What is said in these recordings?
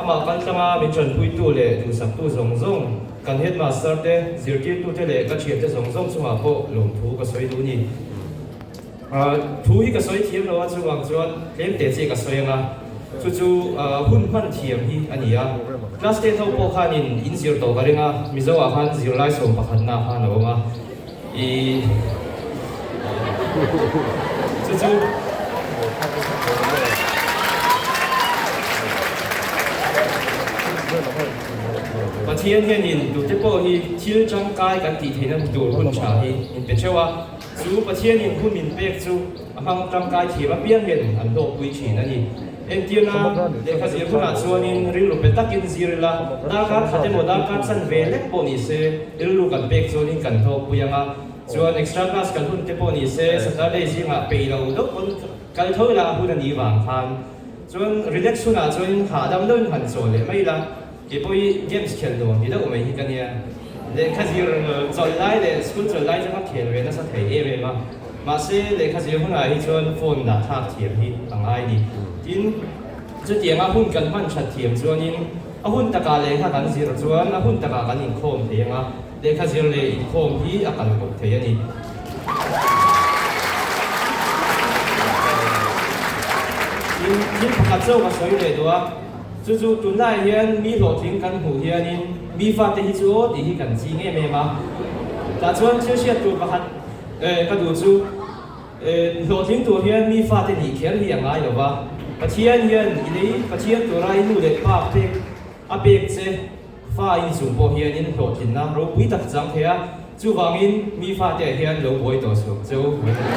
Amah kaltlanga min ṭanpuitu leh duhsaktu zawng zawng, kan headmaster te, zirtirtute leh ka ṭhiante zawng zawng chungah pawh lawmthu ka sawi duh a ni. Thu hi ka sawi thiam lo a, chuvang chuan tlem teh chiah ka sawi ang a, chu chu hun hman thiam hi a ni a. Class ten ho pawh khanin in zir tawh ka ring a, Mizo ah khan zirlai sawm pakhatna khan a awm a, i chu chu Pathian hianin tute pawh hi thil tangkai kan tih theihna tur hun tha hi min pe theuh a. Chu Pathianin hun min pek chu a hmang tangkai thiam apiang hian an hlawkpui thin a ni. Entirna, lehkha zir hunah chuanin rilru pe takin zir ila, darkar khat emaw darkar chan ve lek pawh ni se, rilru kan pek chuanin kan hlawkpui ang a. Chuan extra class kan hun te pawh ni se, Saturday zingah peih lo deuh pawn kal tho ila a hun a nih vang khan. Chuan relax hunah chuanin hahdam deuhin han chawl leh mai ila. Kei pawh hi games khel nuam ti deuh mai hi ka nia. Lehkha zir chawlh lai leh school chawlh lai chu ka khel ve nasa thei em em a. Mahse lehkha zir hunah hi chuan phone dah thlak thiam hi a ngai ni. Tin, chutianga hun kan hman that thiam chuanin a hun takah lehkha kan zir chuan a hun takah kan inkhawm thei ang a, lehkha zir leh inkhawm hi a kal kawp thei a ni. Tin, thil pakhat chauh ka sawi leh duh a. Chu chu tunlai hian mi hlawhtling kan hmuh hianin mi fate hi chu aw tih hi kan ching em em a. Tah chuan thil hriat tur pakhat ka duh chu hlawhtling tur hian mi fate nih kher hi a ngai lo va. Pathian hian i lei Pathian tura i nu leh pa pek a pek che fa in chung pawh hianin hlawhtlinna ropui tak chang thei a. Chuvangin mi fate ah hian lo buai tawh suak cheu mai a ni.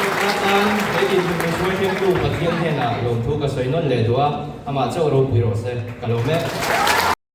Tuna tan he dinhmun min hruai thlengtu Pathian hnenah lawmthu ka sawi nawn leh duh a, amah chauh ropui rawh se, ka lo mek.